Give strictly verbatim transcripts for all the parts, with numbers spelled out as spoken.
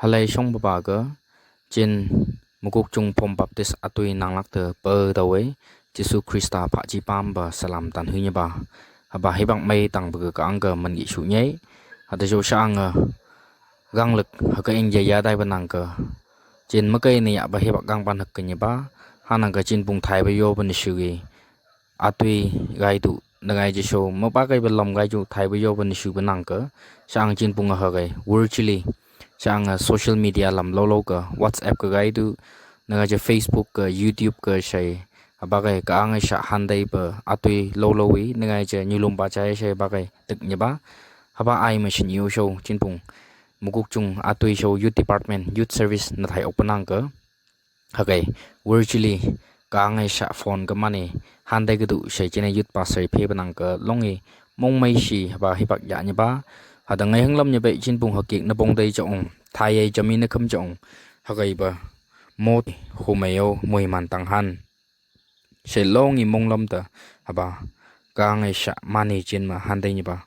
Halai shong papa ga, chin Mukokchung Phom Baptist Atui Nanglak te pa tawai, Jesu Krista phachi pam ba salam tan hui nyi ba. Haba hibak mai tang ba ga ka ang ga man gi shu nyai, hada jo sha ang a, gang lek ha ka ing ya ya dai ba nang ka. Chin makai ni ya ba hibak gang ban hak ka nyi ba, ha nang ka chin pung thai ba yo ba ni shu gi. Atui gai du, na gai je sho, ma ba gai ba lam gai ju, thai ba yo ba ni shu ba nang ka. Sha ang chin pung a ha gai, virtually. Sha ang a social media lam lo lo ka, WhatsApp ka gai du, na gai je Facebook ka, YouTube ka shai, ha ba gai ka ang a sha han dai ba, atui lo lo wi, na gai je nyulum ba chai shai ba gai, tek nyi ba. Haba ai ma shin yo sho, chin pung. Mukokchung Atui sho Youth Department, Youth Service na thai ok ba nang ka. Hakai, virtually, ka ang a sha phone ka mani, han dai ka du, shai chin a youth pastor phe ba nang ka, long i, mong mai shi, haba hibak ya nyi ba, hada ngai hang lam nyi ba, chin pung hakik na bong dai cha ong, thai ai cha mi na kam cha ong, hakai ba, mot, hu mai yo, mui man tang han. Shai long i mong lam ta, haba, ka ang a sha mani chin ma han dai nyi ba.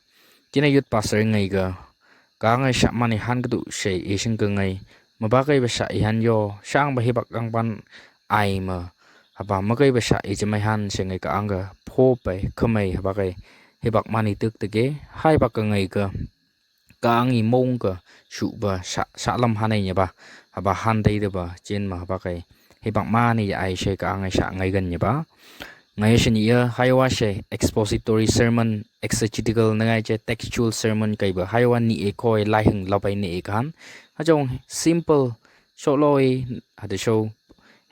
Chin a youth pastor ngai ka, ka ang a sha mani han ka du shai i sing ka ngai, ma ba kai ba sha i han yo, sha ang ba hibak gang ban ai ma, haba ma kai ba sha i cha mai han shai ngai ka ang ka, pho pai, ka mai haba kai, hibak mani tuk tuk e, hai bak ka ngai ka. Ka ang i mong ka, shu ba, sha, sha lam han ai nyi ba, haba han dai da ba, chin ma haba kai, hibak mani ya ai shai ka ang a sha ngai gan nyi ba. Ngai shin ya, hai wa shai, expository sermon, exegetical, na ngai je textual sermon kai ba, hai wa ni e koi, lai hang la bai ni e ka han. Ha jong simple, sho lo i, hada sho,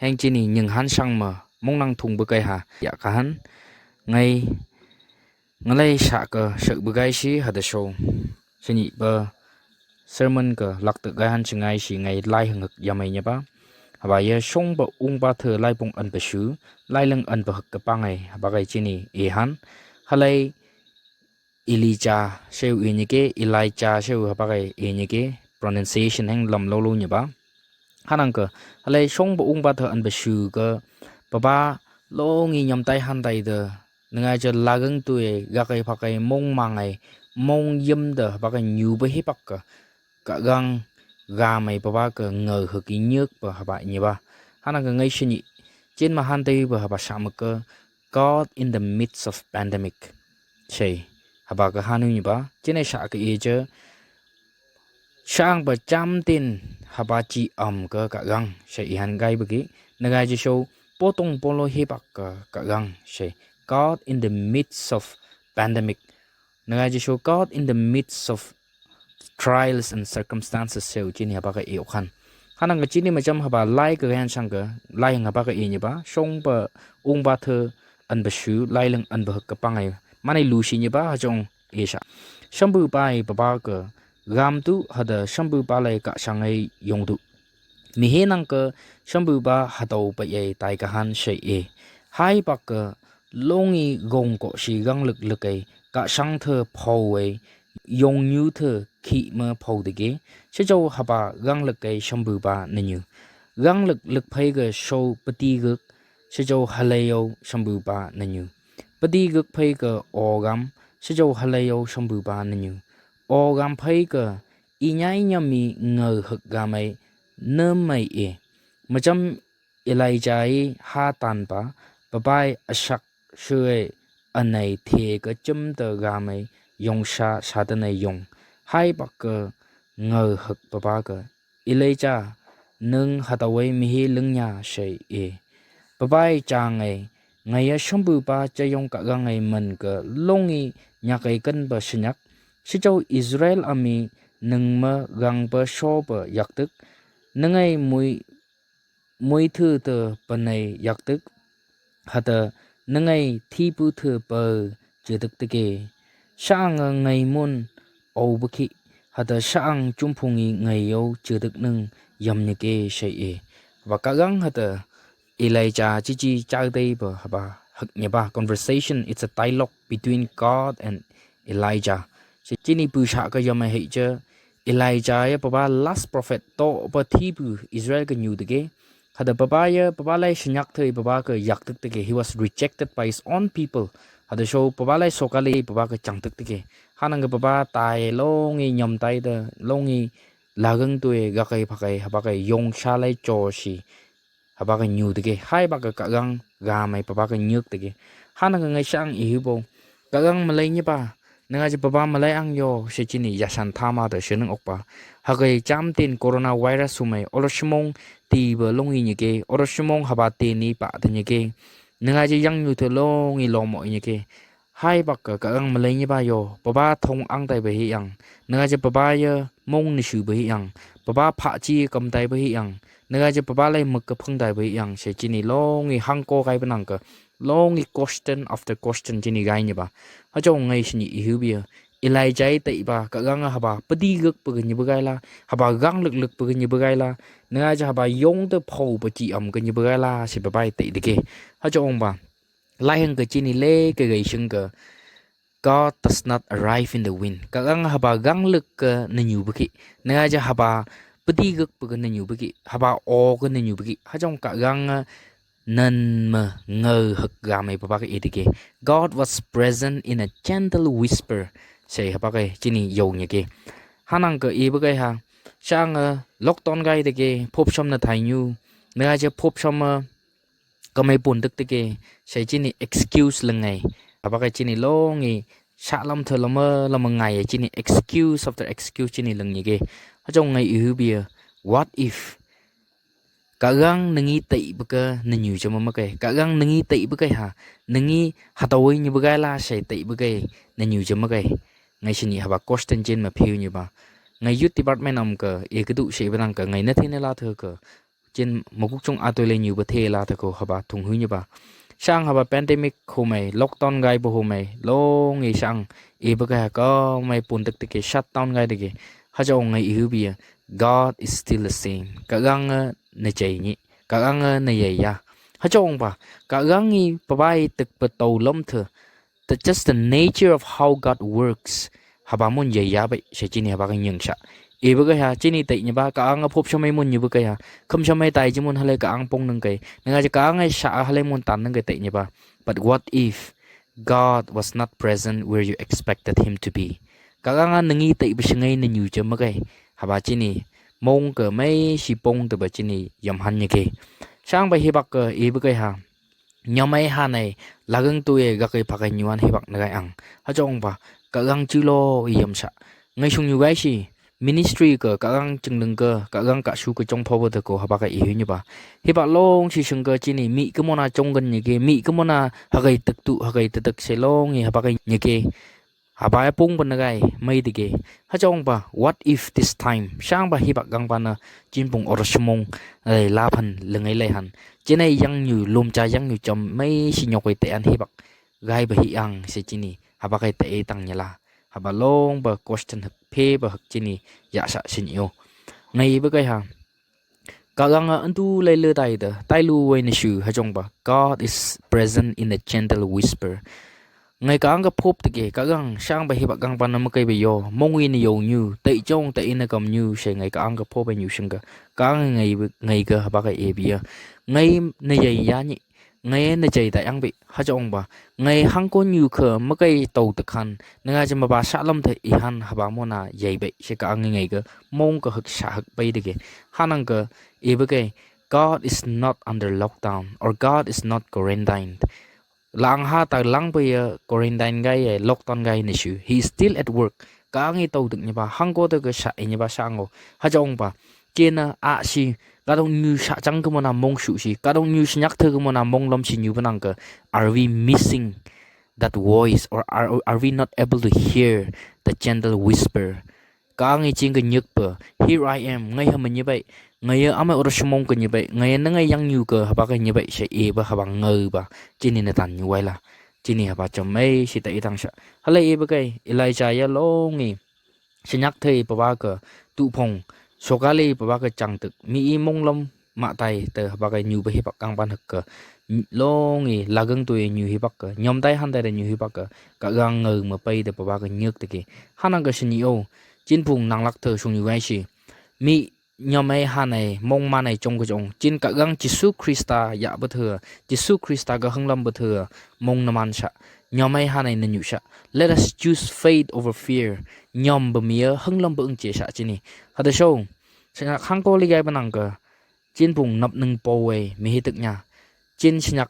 hang chin i nying han shang ma, mong nang thung ba kai ha, ya ka han. Ngai, ngalai sha ka, shak ba gai shi, hada sho. Sini ba, sermon ka, lak ta gai han shi ngai shi ngai lai hang hak ya mai nyi ba. Haba ya shong ba ung ba the lai pung an ba shu, lai leng an ba hak ka pa ngai, haba gai chin i e han. Halai Elijah shai u e nyi ke, Elijah shai u haba gai e nyi ke, pronunciation hang lam lo lo nyi ba. Ha nang ka, halai shong ba ung ba the an ba shu ka, ba ba, long i nyam tai han dai da, na ngai je la gang tu e, ga kai pha kai mong ma ngai, mong yam da, ba kai nyu ba hibak ka, ka gang, ga mai ba ba ka ngau hak i nyuk ba haba nyi ba. Ha nang ka ngai shin i, chin ma han dai ba haba sha ma ka, God in the midst of pandemic. Shai, haba ka han u nyi ba, chin a sha ka e je, Sha ang ba cham tin haba chi am ka ka gang, shai i han gai ba ki, na gai je sho, po tong po lo hibak ka ka gang, shai, God in the midst of pandemic. Na gai je sho, God in the midst of trials and circumstances, shai u chin i haba ka e ok han. Ha nang ka chin i ma cham haba lai ka gai han shang ka, lai hang haba ka e nyi ba, shong ba, ung ba the, an ba shu, lai leng an ba hak ka pa ngai. Mani lu shi nyi ba, ha jong, e sha. Shambuu pa i ba ba ka, gam tu hada shambuu pa lai ka shang ai yong tu. Mi he nang ka shambuu pa hatau pa i tai ka han shai e. Hai bak ka long i gong ko shi gang lek lek ai, ka shang the phau ai, yong nyu the khi ma phau de ge. Sha jau haba gang lek ai shambuu pa na nyu. Gang lek lek phai ka shau pati gek, sha jau halai au shambuu pa na nyu. Pati gek phai ka o gam, sha jau halai au shambuu pa na nyu. O gam phai ka i nyai nyam i ngau hak gam ai, nam ai e. Ma cham Elijah i ha tan pa, ba bai a shak shu ai, a nai the ka cham ta gam ai, yong sha, sha ta nai yong. Hai bak ka ngau hak ba ba ka. Elijah, nang hatau ai mi hi leng nya shai e. Ba bai chang ai, ngai a shambuu pa cha yong ka gang ai man ka long i nyak ai kan ba sha nyak. Sha jau Israel a mi nang ma gang ba sho ba yak tek. Nang ai mui, mui thu ta pa nai yak tek. Hata nang ai thi pu thu pa che tek tek e. Sha ang a ngai mun au ba khi. Hata sha ang chum phung i ngai au che tek nang yam nyi ke shai e. Ba ka gang hata Elijah chi chi chau dai ba haba hak nyi ba conversation, it's a dialogue between God and Elijah. Chi, chini pu sha ka yam ai hei che Elijah ya ba ba last prophet to ba thi pu Israel ka nyu de ge. Hada ba ba ya, ba ba lai sha nyak thei ba ba ka yak tek tek e. He was rejected by his own people. Hada sho ba ba lai so ka le ba ba ka chang tek tek e. Hanang ka ba ba tai long i nyam tai da long i lagang tue, gakei phakei, haba kei yong sha lai cho shi, haba kei nyu dege, hai bak ka kagang ga mai paba kei nyuk dege. Hana ka ngai sang ihu bo. Kagang malai nyi ba, nanga je paba malai ang yo, se chini yasan thama de se nang ok ba. Hagei cham tin coronavirus sumai, oro simong ti ba long i nyege, oro simong haba tin i pa de nyege. Nanga je yang nyu te long i lomo i nyege. Hai bak ka kagang malai nyi ba yo, paba thong ang tai ba hi ang. Nanga je paba ya mong ni su ba hi ang. Paba pha chi kam tai ba hi ang. Nanga je paba lai mak ka phang tai ba hi ang. Se chini long i hang ko kai ba nang ka. Long i question after question chini gai nyi ba. Ha chong ngai sini ihu bia. Elijah i tai ba, kagang haba, padi gak pa ka nyi ba gai la. Haba gang lak lak pa ka nyi ba gai la. Nanga je haba yong te phau pa chi am ka nyi ba gai la. Se paba i tai dege. Ha chong ba. Lai hang ka chini le ka gai sing ka, God does not arrive in the wind. Kagang haba gang lak ka na nyu ba ki. Nanga je haba padi gak pa ka na nyu ba ki. Haba o ka na nyu ba ki. Ha chong kagang nan ma ngau hak ga mai paba ka e dege. God was present in a gentle whisper. Sai haba ka chini yo nyege. Hanang ka e ba ka ha. Sang a lok ton gai dege. Phop som na thai nyu. Nanga je phop som a kamai pun dek dege, sai chini excuse leng ngai. Haba kei chini long i, sa lam the lam a, lam a ngai, chini excuse after excuse chini leng nyege. Ha chong ngai ihu bia, what if? Kagang nang i tai ba ka na nyu jam ma kei. Kagang nang i tai ba kei ha. Nang i ha tawai nyi ba gai la sai tai ba kei na nyu jam ma kei. Ngai sini haba question jen ma phiu nyi ba. Ngai youth department am ka, e ka du sai ba nang ka, ngai na the na la the ka. Chin mukuk chung atoi le nyu ba the la ta ko haba thung hui nyi ba. Sang haba pandemic ho mai, lockdown gai ba ho mai, long i sang i ba ka ha ka mai pun tak tak ke shutdown gai dege. Ha chong ngai ihu bia, God is still the same. Kagang a na jai nyi, kagang a na yai ya. Ha chong ba, kagang i paba i tak ba tau lam the. The, just the nature of how God works. Haba mun yai ya bai, sai chini haba ka nyeng sa. I ba ka ha, chini tai nyi ba, kagang a phop samai mun nyi ba ka ha. Kham samai tai chi mun halai kagang pong nang kai. Nanga je kagang a sa halai mun tan nang kai tai nyi ba. But what if God was not present where you expected him to be? Kagang a nang i tai ba singai na nyu jam ma kai. Haba chini, mong ka mai si pong ta ba chini, yam han nyi ke. Sang ba hi bak ka, i ba ka ha. Nyamai hanai, lagang tu e ga kai phakai nyuan hi bak na gai ang. Ha chong ba, kagang chu lo i yam sa. Ngai sung nyu gai si, ministry ka, kagang ching leng ka, kagang ka su ka chong pho ba ta ko, haba ka i hu nyi ba. Hi bak long si sung ka chini, mi ka mona chong gan nyi ke, mi ka mona ha gai tak tu, ha gai tak tak se long i, haba ka nyi ke. Haba e pung ba na gai, mai dege. Ha chong ba, what if this time? Sang ba hi bak gang ba na, chin pung or sumong, eh, la phan, lengai lai han. Chin ai yang nyu, lum cha yang nyu chom, mai si nyok ai te an hi bak. Gai ba hi ang, se chini. Haba kai te e tang nyi la. Haba long ba, question hak, phe ba hak chini, ya sa sin yo. Ngai ba kai ha. Kagang a antu lai le tai da, tai lu wai na shu ha chong ba. God is present in a gentle whisper. Ngai kagang ka phop ta ke, kagang sang ba hi bak gang ba na ma kai ba yo, mong i na yo nyu, tai chong tai i na kam nyu, sai ngai kagang ka phop ba nyu sing ka, kagang ngai, ngai ka haba ka e bia. Ngai na yai ya nyi, ngai na jai da yang bi, ha chong ba. Ngai hang ko nyu ka, ma kai tau ta khan, nanga je ma ba sa lam ta i han haba mo na yai bai, sai kagang ngai ka, mong ka hak sa hak bai dege. Hanang ka, i ba kai, God is not under lockdown, or God is not quarantined. Lang ha ta lang bai ya quarantine gai ya, lockdown gai na shu. He is still at work. Kagang i tau dek nyi ba, hang ko ta ka sa, i nyi ba sang o. Ha chong ba, chena a si, kadong nyu sa chang ka mo na mong su si, kadong nyu si nyak ta ka mo na mong lam si nyu ba nang ka, are we missing that voice, or are, are we not able to hear the gentle whisper? Kagang i ching ka nyuk pa, here I am, ngai ha ma nyi bai, ngai a amai or sumong ka nyi bai, ngai a na ngai yang nyu ka haba ka nyi bai, sai i ba haba ngau ba, chini na tan nyu wai la, chini haba chom mai si ta i tang sa. Halai i ba kai, Elijah ya long i, si nyak thei pa ba ka, tu phong, sokali pa ba ka chang tuk, mi i mong lam, ma tai ta haba ka nyu ba hi bak gang ban hak ka, long i lagang tu i nyu hi bak ka, nyom tai han tai da nyu hi bak ka, kagang ngau ma pai da pa ba ka nyuk ta ke. Hanang ka sini o, chin pung nang lak ta sung nyu gai si. Mi nyom ai han ai, mong man ai chong ka chong. Chin kagang Jisu Krista ya ba ta, Jisu Krista ka hang lam ba ta, mong na man sa. nyom ei hanei na nyu sha. Let us choose faith over fear. Nyom ba mi a, hanglam ba ung che sha chini. Hada shong, shanyak hangko li gai ba nang ka, chin pung nop ning po wei, mi hi tuk nya. Chin shanyak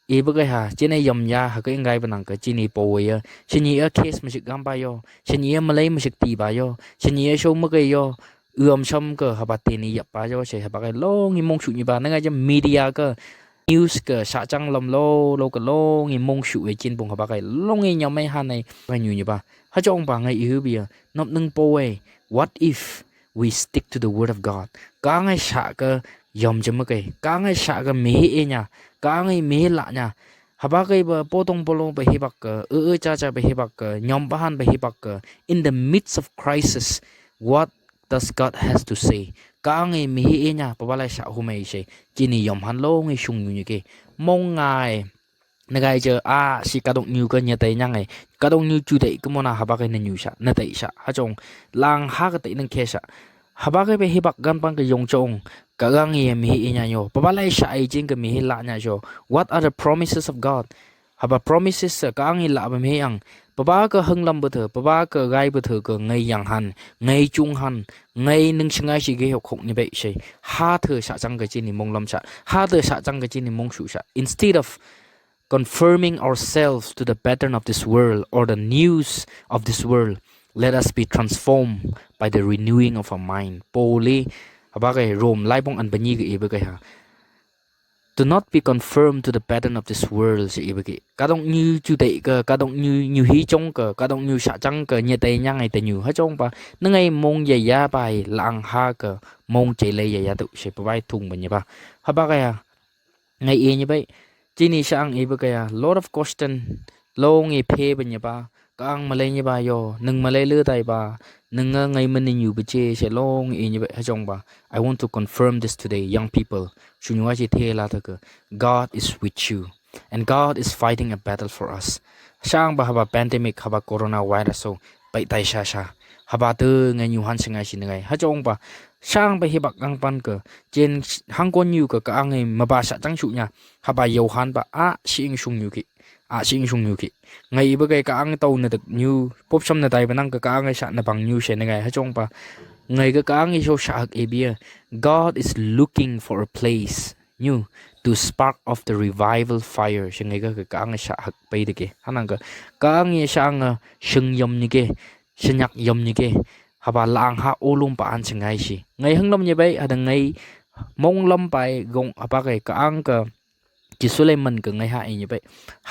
e ba kai ha, chin ei yom ya, ha ka ing gai ba nang ka, chin i po wei a. Shanyi a case mashik gam ba yo. Shanyi a malei mashik ti ba yo. Shanyi a shong ma kai yo. Uam sham ka, haba teni yap ba yo, she haba kai long i mong shu nyi ba. Nang a jam media ka, news ka, sha chang lam lo, lo ka long i mong shu wei chin pung haba kai long i nyom ei hanei, kai nyu nyi ba. Ha chong ba ngai i hu bi a, nop ning po wei. What if we stick to the word of God? Ka ngai sha ka yom jam ma kai. Ka ngai sha ka mi hi e nya. Ka ngai mi hi la nya. Haba kai ba potong polo ba hi bak ka, e e cha cha ba hi bak ka, nyom ba han ba hi bak ka. In the midst of crisis, what does God has to say? Ka ngai mi hi e nya, pa ba lai sha hu mei she. Chini yom han long i shung nyu nyi ke. Mong ngai. Na gai je, a, shi ka dong nyu ka nya tai nyang ei. Ka dong nyu chu tai ka mo na haba kai na nyu sha, na tai sha. Ha chong, lang ha ka tai nang ke sha. Haba kai ba hi bak gan pan ka yong chong. Ka gang i mi hi i nya yo. Pa ba lai sha ai jing ka mi hi la nya yo. What are the promises of God? Haba promises sa ka ang i la ba mi hi ang. Pa ba ka hanglam ba the, pa ba ka gai ba the ka ngai yang han, ngai chung han, ngai ning shi ngai shi ge hok hok nyi bai she. Ha the sha chang ka chini mong lam sha. Ha the sha chang ka chini mong shu sha. Instead of confirming ourselves to the pattern of this world or the news of this world, let us be transformed by the renewing of our mind. Paul i, haba kai Rom lai bong an ba nyi ka i ba kai ha. Do not be conformed to the pattern of this world, she i ba kai. Ka dong nyu chu tai ka, ka dong nyu, nyu hi chong ka, ka dong nyu sha chang ka, nya tai nyang ei ta nyu. Ha chong pa, na ngai mong ya ya bai, lang ha ka, mong che lai ya ya tu, she pa bai thung ba nyi ba. Haba kai ha. Ngai e nyi bai. Chini sha ang i ba kai a, lot of question. Long i phe ba nyi ba. Ka ang malei nyi ba yo. Nang malei le tai ba. Nang a ngai man nyu ba che she long i nyi bai. Ha chong ba. I want to confirm this today, young people. Shu nyu a chi the la ta ka. God is with you. And God is fighting a battle for us. Sha ang ba haba pandemic, haba coronavirus so. Pai tai sha sha. Haba te ngai nyu han shi ngai shi ngai. Ha chong ba. Sha ang ba hi bak ang pan ka. Chen hang kon nyu ka ka ang ei ma ba sha chang shu nya. Haba yo han ba a shi ing shung nyu ki. A shi ing shung nyu ki. Ngai i ba kai ka ang tau na dak nyu. Pop sham na tai ba nang ka ka ang ei sha na bang nyu she na ngai. Ha chong ba. Ngai ka ka ang ei sho sha hak e bia. God is looking for a place new to spark off the revival fire. Shi ngai ka ka ang ei sha hak pai de ke. Ha nang ka ka ang ei sha ang a shing yom nyi ke. Shanyak yom nyi ke. Haba lang ha o lum pa an shi ngai shi. Ngai hanglam nyi bai, hada ngai mong lam pai gong haba kai ka ang ka. Ki Suleiman ka ngai ha i nyi bai.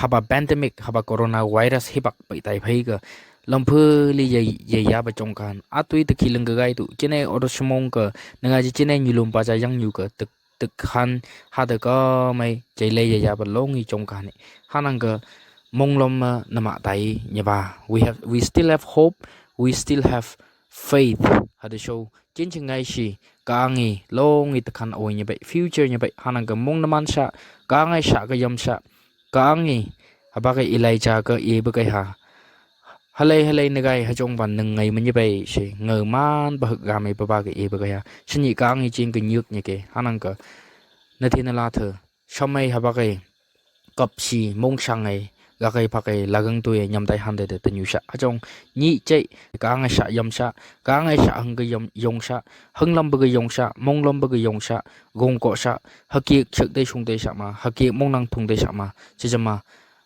Haba pandemic, haba coronavirus hi bak pai tai phai ka. Lam phe li ya, ya, ya ba chong kan. A tui ta ki leng ka gai tu. Chine oro shimong ka. Na ngai chine nyu lum pa cha yang nyu ka. Tuk, tuk han. Hada ka mai. Chai lai ya, ya ba long i chong kan. Ha nang ka. Mong lam ma na ma tai nyi ba. We have, we still have hope. We still have faith. Hada show. Chin chin ngai shi, ka ang i, long i ta kan oi nyi bai, future nyi bai, ha nang ka mong na man sha, ka ang ei sha ka yom sha, ka ang i, haba ka Elijah ka i ba kai ha. Halei, halei na gai, ha chong ban nang ngai man nyi bai shi, ngai man ba hak ga mai ba ba ka i ba kai ha. Shanyi ka ang i chin ka nyuk nyi ke, ha nang ka, na thi na la the. Shamai haba kai, kap shi, mong shang ei, ga kai pa kai, la gang tu ei, nyam tai han de de, ta nyu sha. Ha chong, nyi chai, ka ang ei sha yom sha, ka ang ei sha hang ka yom, yong sha, hanglam ba ka yong sha, mong lam ba ka yong sha, gong ko sha, ha ki chak de shung de sha ma, ha ki mong nang thung de sha ma, chi jama,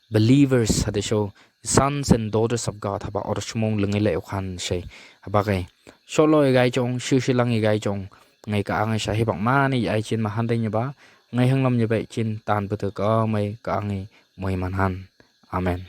believers, hada show, sons and daughters of God, haba or shimong leng ei le u khan she, haba kai. Solo i gai chong, shi shi lang i gai chong, ngai ka ang ei sha hi bak man i ai chin ma han de nyi ba, ngai hanglam nyi bai chin tan ba ta ka mai ka ang i moi man han. Amen.